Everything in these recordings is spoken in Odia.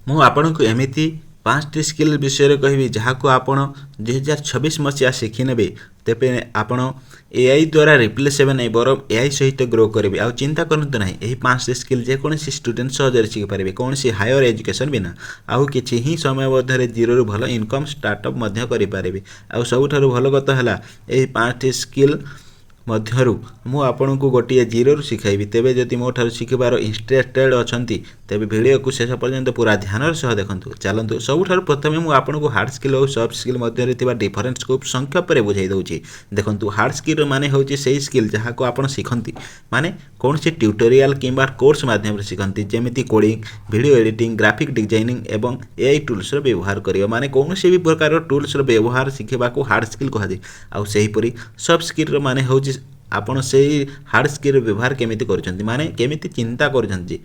ମୁଁ ଆପଣଙ୍କୁ ଏମିତି ପାଞ୍ଚଟି ସ୍କିଲ୍ ବିଷୟରେ କହିବି, ଯାହାକୁ ଆପଣ 2026 ମସିହା ଶିଖିନେବେ, ତେବେ ଆପଣ ଏଆଇ ଦ୍ୱାରା ରିପ୍ଲେସ୍ ହେବେ ନାହିଁ, ବରଂ ଏଆଇ ସହିତ ଗ୍ରୋ କରିବେ। ଆଉ ଚିନ୍ତା କରନ୍ତୁ ନାହିଁ, ଏହି ପାଞ୍ଚଟି ସ୍କିଲ୍ ଯେକୌଣସି ଷ୍ଟୁଡେଣ୍ଟ ସହଜରେ ଶିଖିପାରିବେ, କୌଣସି ହାୟର ଏଜୁକେସନ୍ ବିନା। ଆଉ କିଛି ହିଁ ସମୟ ମଧ୍ୟରେ ଜିରୋରୁ ଭଲ ଇନକମ୍ ଷ୍ଟାର୍ଟଅପ୍ ମଧ୍ୟ କରିପାରିବେ। ଆଉ ସବୁଠାରୁ ଭଲ କଥା ହେଲା, ଏହି ପାଞ୍ଚଟି ସ୍କିଲ୍ ମଧ୍ୟରୁ ମୁଁ ଆପଣଙ୍କୁ ଗୋଟିଏ ଜିରୋରୁ ଶିଖାଇବି। ତେବେ ଯଦି ମୋ ଠାରୁ ଶିଖିବାର ଇଣ୍ଟରେଷ୍ଟେଡ୍ ଅଛନ୍ତି, ତେବେ ଭିଡ଼ିଓକୁ ଶେଷ ପର୍ଯ୍ୟନ୍ତ ପୁରା ଧ୍ୟାନର ସହ ଦେଖନ୍ତୁ। ଚାଲନ୍ତୁ, ସବୁଠାରୁ ପ୍ରଥମେ ମୁଁ ଆପଣଙ୍କୁ ହାର୍ଡ଼ ସ୍କିଲ୍ ଓ ସଫ୍ଟ ସ୍କିଲ୍ ମଧ୍ୟରେ ଥିବା ଡିଫରେନ୍ସକୁ ସଂକ୍ଷେପରେ ବୁଝାଇ ଦେଉଛି। ଦେଖନ୍ତୁ, ହାର୍ଡ଼ ସ୍କିଲ୍ ମାନେ ହେଉଛି ସେହି ସ୍କିଲ୍ ଯାହାକୁ ଆପଣ ଶିଖନ୍ତି, ମାନେ କୌଣସି ଟ୍ୟୁଟୋରିଆଲ୍ କିମ୍ବା କୋର୍ସ ମାଧ୍ୟମରେ ଶିଖନ୍ତି, ଯେମିତି coding, video editing, graphic designing ଏବଂ ଏଆଇ ଟୁଲ୍ସର ବ୍ୟବହାର କରିବା। ମାନେ କୌଣସି ବି ପ୍ରକାରର ଟୁଲ୍ସର ବ୍ୟବହାର ଶିଖିବାକୁ ହାର୍ଡ଼ ସ୍କିଲ୍ କୁହାଯାଏ। ଆଉ ସେହିପରି ସଫ୍ଟ ସ୍କିଲ୍ର ମାନେ ହେଉଛି ଆପଣ ସେଇ ହାର୍ଡ଼ ସ୍କିଲ୍ର ବ୍ୟବହାର କେମିତି କରୁଛନ୍ତି, ମାନେ କେମିତି ଚିନ୍ତା କରୁଛନ୍ତି,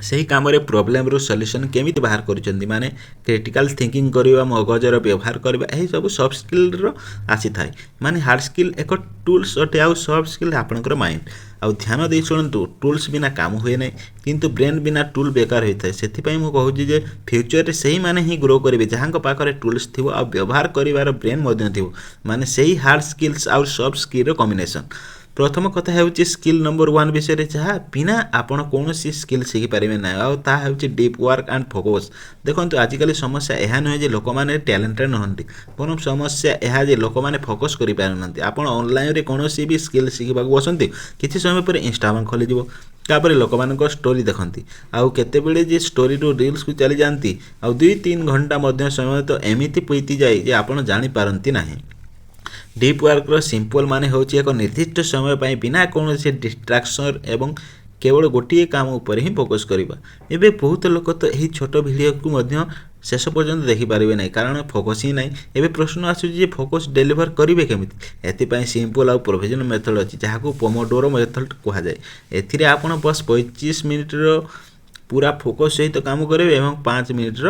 ସେହି କାମରେ ପ୍ରୋବ୍ଲେମରୁ ସଲ୍ୟୁସନ୍ କେମିତି ବାହାର କରୁଛନ୍ତି, ମାନେ କ୍ରିଟିକାଲ୍ ଥିଙ୍କିଂ କରିବା, ମଗଜର ବ୍ୟବହାର କରିବା, ଏହିସବୁ ସଫ୍ଟ ସ୍କିଲ୍ର ଆସିଥାଏ। ମାନେ ହାର୍ଡ଼ ସ୍କିଲ୍ ଏକ ଟୁଲ୍ସ ଅଟେ ଆଉ ସଫ୍ଟ ସ୍କିଲ୍ ଆପଣଙ୍କର ମାଇଣ୍ଡ। ଆଉ ଧ୍ୟାନ ଦେଇ ଶୁଣନ୍ତୁ, ଟୁଲ୍ସ ବିନା କାମ ହୁଏ ନାହିଁ, କିନ୍ତୁ ବ୍ରେନ୍ ବିନା ଟୁଲ୍ ବେକାର ହୋଇଥାଏ। ସେଥିପାଇଁ ମୁଁ କହୁଛି ଯେ ଫ୍ୟୁଚରରେ ସେଇମାନେ ହିଁ ଗ୍ରୋ କରିବେ, ଯାହାଙ୍କ ପାଖରେ ଟୁଲ୍ସ ଥିବ ଆଉ ବ୍ୟବହାର କରିବାର ବ୍ରେନ୍ ମଧ୍ୟ ଥିବ, ମାନେ ସେଇ ହାର୍ଡ଼ ସ୍କିଲ୍ସ ଆଉ ସଫ୍ଟ ସ୍କିଲ୍ର କମ୍ବିନେସନ୍। ପ୍ରଥମ କଥା ହେଉଛି ସ୍କିଲ୍ ନମ୍ବର 1 ବିଷୟରେ, ଯାହା ବିନା ଆପଣ କୌଣସି ସ୍କିଲ୍ ଶିଖିପାରିବେ ନାହିଁ, ଆଉ ତାହା ହେଉଛି ଡିପ୍ ୱାର୍କ ଆଣ୍ଡ ଫୋକସ୍। ଦେଖନ୍ତୁ, ଆଜିକାଲି ସମସ୍ୟା ଏହା ନୁହେଁ ଯେ ଲୋକମାନେ ଟ୍ୟାଲେଣ୍ଟେଡ଼ ନୁହନ୍ତି, ବରଂ ସମସ୍ୟା ଏହା ଯେ ଲୋକମାନେ ଫୋକସ୍ କରିପାରୁନାହାନ୍ତି। ଆପଣ ଅନଲାଇନରେ କୌଣସି ବି ସ୍କିଲ୍ ଶିଖିବାକୁ ବସନ୍ତି, କିଛି ସମୟ ପରେ ଇନଷ୍ଟାଗ୍ରାମ ଖୋଲିଯିବ, ତାପରେ ଲୋକମାନଙ୍କ ଷ୍ଟୋରି ଦେଖନ୍ତି, ଆଉ କେତେବେଳେ ଯେ ଷ୍ଟୋରିରୁ ରିଲ୍ସକୁ ଚାଲିଯାଆନ୍ତି, ଆଉ 2-3 ଘଣ୍ଟା ମଧ୍ୟ ସମୟ ତ ଏମିତି ବିତିଯାଏ ଯେ ଆପଣ ଜାଣିପାରନ୍ତି ନାହିଁ। ଡିପ୍ ୱାର୍କର ସିମ୍ପଲ୍ ମାନେ ହେଉଛି ଏକ ନିର୍ଦ୍ଦିଷ୍ଟ ସମୟ ପାଇଁ ବିନା କୌଣସି ଡିଷ୍ଟ୍ରାକ୍ସନ୍ ଏବଂ କେବଳ ଗୋଟିଏ କାମ ଉପରେ ହିଁ ଫୋକସ୍ କରିବା। ଏବେ ବହୁତ ଲୋକ ତ ଏହି ଛୋଟ ଭିଡ଼ିଓକୁ ମଧ୍ୟ ଶେଷ ପର୍ଯ୍ୟନ୍ତ ଦେଖିପାରିବେ ନାହିଁ, କାରଣ ଫୋକସ୍ ହିଁ ନାହିଁ। ଏବେ ପ୍ରଶ୍ନ ଆସୁଛି ଯେ ଫୋକସ୍ ଡେଭଲପ୍ କରିବେ କେମିତି? ଏଥିପାଇଁ ସିମ୍ପଲ୍ ଆଉ ପ୍ରୁଭେନ୍ ମେଥଡ଼ ଅଛି, ଯାହାକୁ ପୋମୋଡୋରୋ ମେଥଡ଼ କୁହାଯାଏ। ଏଥିରେ ଆପଣ ବସ୍ 25 ମିନିଟ୍ର ପୁରା ଫୋକସ୍ ସହିତ କାମ କରିବେ ଏବଂ 5 ମିନିଟ୍ର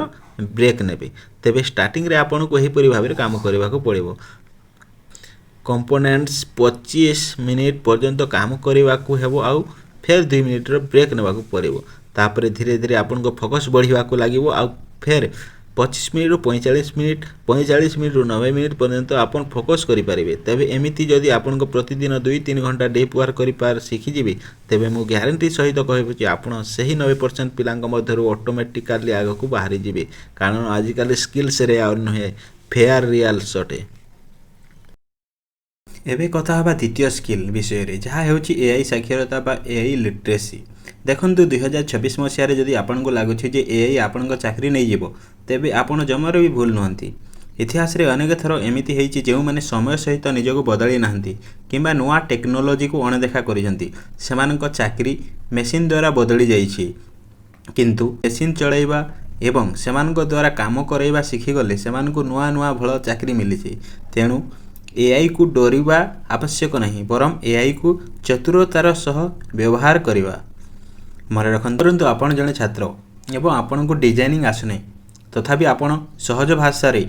ବ୍ରେକ୍ ନେବେ। ତେବେ ଷ୍ଟାର୍ଟିଂରେ ଆପଣଙ୍କୁ ଏହିପରି ଭାବରେ କାମ କରିବାକୁ ପଡ଼ିବ। କମ୍ପୋନେଣ୍ଟସ୍ 25 ମିନିଟ୍ ପର୍ଯ୍ୟନ୍ତ କାମ କରିବାକୁ ହେବ ଆଉ ଫେର୍ 2 ମିନିଟ୍ର ବ୍ରେକ୍ ନେବାକୁ ପଡ଼ିବ। ତାପରେ ଧୀରେ ଧୀରେ ଆପଣଙ୍କ ଫୋକସ୍ ବଢ଼ିବାକୁ ଲାଗିବ ଆଉ ଫେର୍ 25 ମିନିଟ୍ରୁ 45 ମିନିଟ୍, 45 ମିନିଟ୍ରୁ 90 ମିନିଟ୍ ପର୍ଯ୍ୟନ୍ତ ଆପଣ ଫୋକସ୍ କରିପାରିବେ। ତେବେ ଏମିତି ଯଦି ଆପଣଙ୍କ ପ୍ରତିଦିନ 2-3 ଘଣ୍ଟା ଡିପ୍ ୱାର୍କ କରିପାର ଶିଖିଯିବେ, ତେବେ ମୁଁ ଗ୍ୟାରେଣ୍ଟି ସହିତ କହିବି ଯେ ଆପଣ ସେହି 90% ପିଲାଙ୍କ ମଧ୍ୟରୁ ଅଟୋମେଟିକାଲି ଆଗକୁ ବାହାରିଯିବେ, କାରଣ ଆଜିକାଲି ସ୍କିଲ୍ସ ରେୟାର ନୁହେଁ, ଫେୟାର ରିୟାଲ୍ସ ଅଟେ। ଏବେ କଥା ହେବା ଦ୍ୱିତୀୟ ସ୍କିଲ୍ ବିଷୟରେ, ଯାହା ହେଉଛି ଏଆଇ ସାକ୍ଷରତା ବା ଏଆଇ ଲିଟରେସି। ଦେଖନ୍ତୁ, 2026 ମସିହାରେ ଯଦି ଆପଣଙ୍କୁ ଲାଗୁଛି ଯେ ଏଆଇ ଆପଣଙ୍କ ଚାକିରି ନେଇଯିବ, ତେବେ ଆପଣ ଜମାରୁ ବି ଭୁଲ ନୁହନ୍ତି। ଇତିହାସରେ ଅନେକ ଥର ଏମିତି ହେଇଛି, ଯେଉଁମାନେ ସମୟ ସହିତ ନିଜକୁ ବଦଳି ନାହାନ୍ତି କିମ୍ବା ନୂଆ ଟେକ୍ନୋଲୋଜିକୁ ଅଣଦେଖା କରିଛନ୍ତି, ସେମାନଙ୍କ ଚାକିରି ମେସିନ୍ ଦ୍ୱାରା ବଦଳି ଯାଇଛି। କିନ୍ତୁ ମେସିନ୍ ଚଳାଇବା ଏବଂ ସେମାନଙ୍କ ଦ୍ୱାରା କାମ କରାଇବା ଶିଖିଗଲେ ସେମାନଙ୍କୁ ନୂଆ ନୂଆ ଭଲ ଚାକିରି ମିଳିଛି। ତେଣୁ ଏଆଇକୁ ଡରିବା ଆବଶ୍ୟକ ନାହିଁ, ବରଂ ଏଆଇକୁ ଚତୁରତାର ସହ ବ୍ୟବହାର କରିବା। ମନେ ରଖନ୍ତୁ, ଧରନ୍ତୁ ଆପଣ ଜଣେ ଛାତ୍ର ଏବଂ ଆପଣଙ୍କୁ ଡିଜାଇନିଂ ଆସୁନାହିଁ। ତଥାପି ଆପଣ ସହଜ ଭାଷାରେ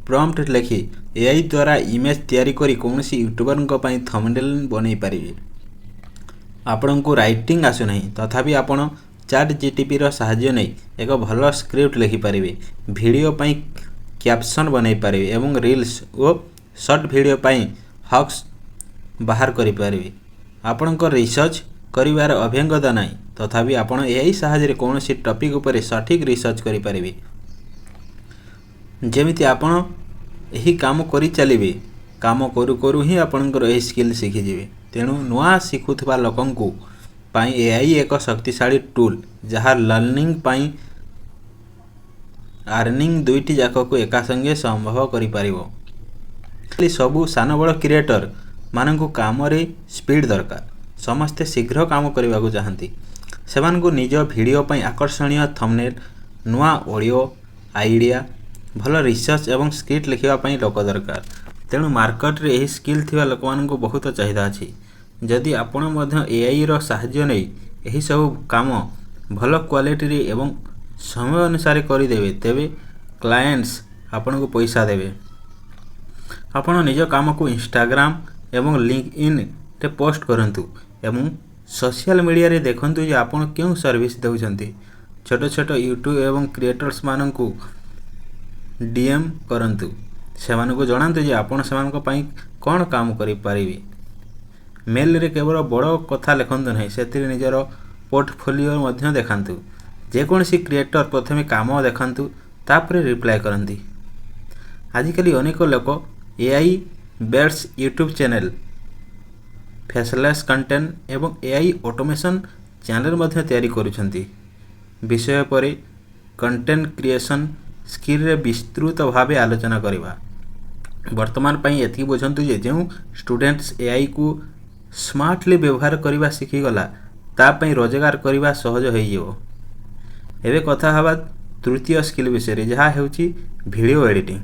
ପ୍ରମ୍ପ୍ଟ ଲେଖି ଏଆଇ ଦ୍ୱାରା ଇମେଜ୍ ତିଆରି କରି କୌଣସି ୟୁଟ୍ୟୁବରଙ୍କ ପାଇଁ ଥମ୍ବନେଲ୍ ବନେଇ ପାରିବେ। ଆପଣଙ୍କୁ ରାଇଟିଂ ଆସୁନାହିଁ, ତଥାପି ଆପଣ ଚାଟ୍ ଜିଟିପିର ସାହାଯ୍ୟ ନେଇ ଏକ ଭଲ ସ୍କ୍ରିପ୍ଟ ଲେଖିପାରିବେ, ଭିଡ଼ିଓ ପାଇଁ କ୍ୟାପସନ୍ ବନେଇ ପାରିବେ ଏବଂ ରିଲ୍ସ ଓ ସର୍ଟ ଭିଡ଼ିଓ ପାଇଁ ହୁକ୍ସ ବାହାର କରିପାରିବେ। ଆପଣଙ୍କ ରିସର୍ଚ୍ଚ କରିବାର ଅଭିଜ୍ଞତା ନାହିଁ, ତଥାପି ଆପଣ ଏଆଇ ସାହାଯ୍ୟରେ କୌଣସି ଟପିକ୍ ଉପରେ ସଠିକ୍ ରିସର୍ଚ୍ଚ କରିପାରିବେ। ଯେମିତି ଆପଣ ଏହି କାମ କରିଚାଲିବେ, କାମ କରୁ କରୁ ହିଁ ଆପଣଙ୍କର ଏହି ସ୍କିଲ୍ ଶିଖିଯିବେ। ତେଣୁ ନୂଆ ଶିଖୁଥିବା ଲୋକଙ୍କୁ ପାଇଁ ଏଆଇ ଏକ ଶକ୍ତିଶାଳୀ ଟୁଲ୍, ଯାହା ଲର୍ଣ୍ଣିଂ ପାଇଁ ଆର୍ନିଂ ଦୁଇଟି ଯାକକୁ ଏକା ସଙ୍ଗେ ସମ୍ଭବ କରିପାରିବ। ସବୁ ସାନ ବଡ଼ କ୍ରିଏଟର ମାନଙ୍କୁ କାମରେ ସ୍ପିଡ଼ ଦରକାର। ସମସ୍ତେ ଶୀଘ୍ର କାମ କରିବାକୁ ଚାହାନ୍ତି। ସେମାନଙ୍କୁ ନିଜ ଭିଡ଼ିଓ ପାଇଁ ଆକର୍ଷଣୀୟ ଥମ୍ବନେଲ୍, ନୂଆ ଅଡ଼ିଓ ଆଇଡ଼ିଆ, ଭଲ ରିସର୍ଚ୍ଚ ଏବଂ ସ୍କ୍ରିପ୍ଟ ଲେଖିବା ପାଇଁ ଲୋକ ଦରକାର। ତେଣୁ ମାର୍କେଟରେ ଏହି ସ୍କିଲ୍ ଥିବା ଲୋକମାନଙ୍କୁ ବହୁତ ଚାହିଦା ଅଛି। ଯଦି ଆପଣ ମଧ୍ୟ ଏଆଇର ସାହାଯ୍ୟ ନେଇ ଏହିସବୁ କାମ ଭଲ କ୍ୱାଲିଟିରେ ଏବଂ ସମୟ ଅନୁସାରେ କରିଦେବେ, ତେବେ କ୍ଲାଏଣ୍ଟସ୍ ଆପଣଙ୍କୁ ପଇସା ଦେବେ। ଆପଣ ନିଜ କାମକୁ ଇନଷ୍ଟାଗ୍ରାମ ଏବଂ ଲିଙ୍କଡଇନରେ ପୋଷ୍ଟ କରନ୍ତୁ ଏବଂ ସୋସିଆଲ ମିଡ଼ିଆରେ ଦେଖନ୍ତୁ ଯେ ଆପଣ କେଉଁ ସର୍ଭିସ୍ ଦେଉଛନ୍ତି। ଛୋଟ ଛୋଟ ୟୁଟ୍ୟୁବ୍ ଏବଂ କ୍ରିଏଟର୍ସମାନଙ୍କୁ ଡିଏମ୍ କରନ୍ତୁ। ସେମାନଙ୍କୁ ଜଣାନ୍ତୁ ଯେ ଆପଣ ସେମାନଙ୍କ ପାଇଁ କ'ଣ କାମ କରିପାରିବେ। ମେଲ୍ରେ କେବଳ ବଡ଼ କଥା ଲେଖନ୍ତୁ ନାହିଁ, ସେଥିରେ ନିଜର ପୋର୍ଟଫୋଲିଓ ମଧ୍ୟ ଦେଖାନ୍ତୁ। ଯେକୌଣସି କ୍ରିଏଟର୍ ପ୍ରଥମେ କାମ ଦେଖାନ୍ତୁ, ତାପରେ ରିପ୍ଲାଏ କରନ୍ତି। ଆଜିକାଲି ଅନେକ ଲୋକ AI based YouTube channel, faceless content ଏବଂ ଏଆଇ ଅଟୋମେସନ୍ ଚ୍ୟାନେଲ୍ ମଧ୍ୟ ତିଆରି କରୁଛନ୍ତି। ବିଷୟ ପରେ କଣ୍ଟେଣ୍ଟ କ୍ରିଏସନ୍ ସ୍କିଲ୍ରେ ବିସ୍ତୃତ ଭାବେ ଆଲୋଚନା କରିବା। ବର୍ତ୍ତମାନ ପାଇଁ ଏତିକି ବୁଝନ୍ତୁ ଯେ ଯେଉଁ ଷ୍ଟୁଡେଣ୍ଟସ୍ ଏଆଇକୁ ସ୍ମାର୍ଟଲି ବ୍ୟବହାର କରିବା ଶିଖିଗଲା, ତା ପାଇଁ ରୋଜଗାର କରିବା ସହଜ ହୋଇଯିବ। ଏବେ କଥା ହେବା ତୃତୀୟ ସ୍କିଲ୍ ବିଷୟରେ, ଯାହା ହେଉଛି ଭିଡ଼ିଓ ଏଡ଼ିଟିଂ।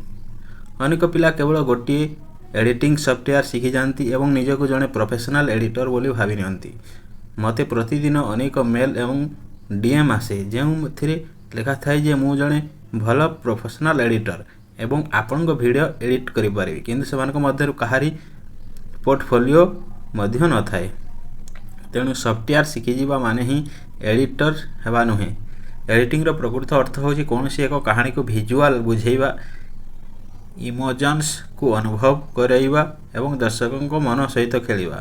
ଅନେକ ପିଲା କେବଳ ଗୋଟିଏ ଏଡ଼ିଟିଂ ସଫ୍ଟୱେର୍ ଶିଖିଯାଆନ୍ତି ଏବଂ ନିଜକୁ ଜଣେ ପ୍ରଫେସନାଲ୍ ଏଡ଼ିଟର୍ ବୋଲି ଭାବି ନିଅନ୍ତି। ମୋତେ ପ୍ରତିଦିନ ଅନେକ ମେଲ୍ ଏବଂ ଡିଏମ୍ ଆସେ, ଯେଉଁଥିରେ ଲେଖାଥାଏ ଯେ ମୁଁ ଜଣେ ଭଲ ପ୍ରଫେସନାଲ୍ ଏଡ଼ିଟର୍ ଏବଂ ଆପଣଙ୍କ ଭିଡ଼ିଓ ଏଡ଼ିଟ୍ କରିପାରିବି। କିନ୍ତୁ ସେମାନଙ୍କ ମଧ୍ୟରୁ କାହାରି ପୋର୍ଟଫୋଲିଓ ମଧ୍ୟ ନଥାଏ। ତେଣୁ ସଫ୍ଟୱେର୍ ଶିଖିଯିବା ମାନେ ହିଁ ଏଡ଼ିଟର୍ ହେବା ନୁହେଁ। ଏଡ଼ିଟିଂର ପ୍ରକୃତ ଅର୍ଥ ହେଉଛି କୌଣସି ଏକ କାହାଣୀକୁ ଭିଜୁଆଲ୍ ବୁଝେଇବା, ଇମୋସନ୍ସକୁ ଅନୁଭବ କରାଇବା ଏବଂ ଦର୍ଶକଙ୍କ ମନ ସହିତ ଖେଳିବା।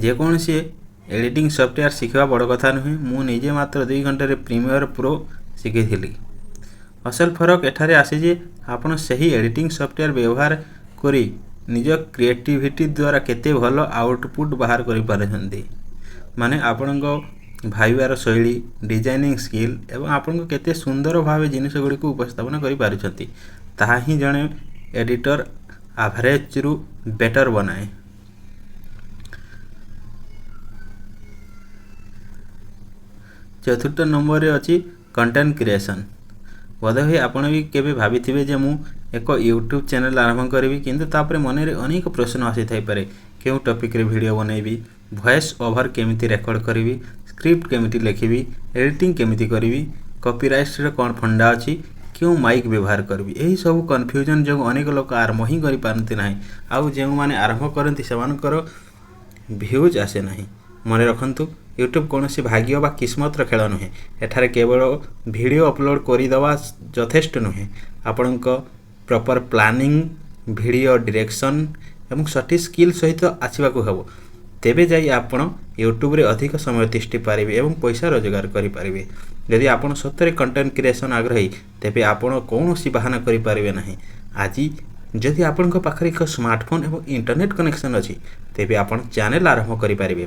ଯେକୌଣସି ଏଡ଼ିଟିଂ ସଫ୍ଟୱେର୍ ଶିଖିବା ବଡ଼ କଥା ନୁହେଁ। ମୁଁ ନିଜେ ମାତ୍ର 2 ଘଣ୍ଟାରେ ପ୍ରିମିୟର ପ୍ରୋ ଶିଖିଥିଲି। ଅସଲ ଫରକ ଏଠାରେ ଆସେ ଯେ ଆପଣ ସେହି ଏଡ଼ିଟିଂ ସଫ୍ଟୱେର୍ ବ୍ୟବହାର କରି ନିଜ କ୍ରିଏଟିଭିଟି ଦ୍ୱାରା କେତେ ଭଲ ଆଉଟପୁଟ୍ ବାହାର କରିପାରୁଛନ୍ତି। ମାନେ ଆପଣଙ୍କ ଭାବିବାର ଶୈଳୀ, ଡିଜାଇନିଂ ସ୍କିଲ୍ ଏବଂ ଆପଣଙ୍କ କେତେ ସୁନ୍ଦର ଭାବେ ଜିନିଷଗୁଡ଼ିକୁ ଉପସ୍ଥାପନ କରିପାରୁଛନ୍ତି, ତାହା ହିଁ ଜଣେ ଏଡ଼ିଟର୍ ଆଭରେଜରୁ ବେଟର୍ ବନାଏ। ଚତୁର୍ଥ ନମ୍ବରରେ ଅଛି କଣ୍ଟେଣ୍ଟ କ୍ରିଏସନ୍। ବୋଧହୁଏ ଆପଣ ବି କେବେ ଭାବିଥିବେ ଯେ ମୁଁ ଏକ ୟୁଟ୍ୟୁବ୍ ଚ୍ୟାନେଲ୍ ଆରମ୍ଭ କରିବି, କିନ୍ତୁ ତାପରେ ମନରେ ଅନେକ ପ୍ରଶ୍ନ ଆସିଥାଇପାରେ। କେଉଁ ଟପିକ୍ରେ ଭିଡ଼ିଓ ବନେଇବି? ଭଏସ୍ ଓଭର୍ କେମିତି ରେକର୍ଡ଼ କରିବି? ସ୍କ୍ରିପ୍ଟ କେମିତି ଲେଖିବି? ଏଡ଼ିଟିଂ କେମିତି କରିବି? କପିରାଇଟ୍ସର କ'ଣ ଫଣ୍ଡା ଅଛି? କେଉଁ ମାଇକ୍ ବ୍ୟବହାର କରିବି? ଏହିସବୁ କନଫ୍ୟୁଜନ୍ ଯୋଗୁଁ ଅନେକ ଲୋକ ଆରମ୍ଭ ହିଁ କରିପାରନ୍ତି ନାହିଁ, ଆଉ ଯେଉଁମାନେ ଆରମ୍ଭ କରନ୍ତି ସେମାନଙ୍କର ଭ୍ୟୁଜ୍ ଆସେ ନାହିଁ। ମନେ ରଖନ୍ତୁ, ୟୁଟ୍ୟୁବ୍ କୌଣସି ଭାଗ୍ୟ ବା କିସ୍ମତର ଖେଳ ନୁହେଁ। ଏଠାରେ କେବଳ ଭିଡ଼ିଓ ଅପଲୋଡ଼ କରିଦେବା ଯଥେଷ୍ଟ ନୁହେଁ। ଆପଣଙ୍କ ପ୍ରପର୍ ପ୍ଲାନିଂ, ଭିଡ଼ିଓ ଡିରେକ୍ସନ୍ ଏବଂ ସଠିକ୍ ସ୍କିଲ୍ ସହିତ ଆସିବାକୁ ହେବ। ତେବେ ଯାଇ ଆପଣ ୟୁଟ୍ୟୁବରେ ଅଧିକ ସମୟ ତିଷ୍ଠି ପାରିବେ ଏବଂ ପଇସା ରୋଜଗାର କରିପାରିବେ। ଯଦି ଆପଣ ସତରେ କଣ୍ଟେଣ୍ଟ କ୍ରିଏସନ୍ ଆଗ୍ରହୀ, ତେବେ ଆପଣ କୌଣସି ବାହାନା କରିପାରିବେ ନାହିଁ। ଆଜି ଯଦି ଆପଣଙ୍କ ପାଖରେ ଏକ ସ୍ମାର୍ଟଫୋନ୍ ଏବଂ ଇଣ୍ଟରନେଟ୍ କନେକ୍ସନ୍ ଅଛି, ତେବେ ଆପଣ ଚ୍ୟାନେଲ୍ ଆରମ୍ଭ କରିପାରିବେ।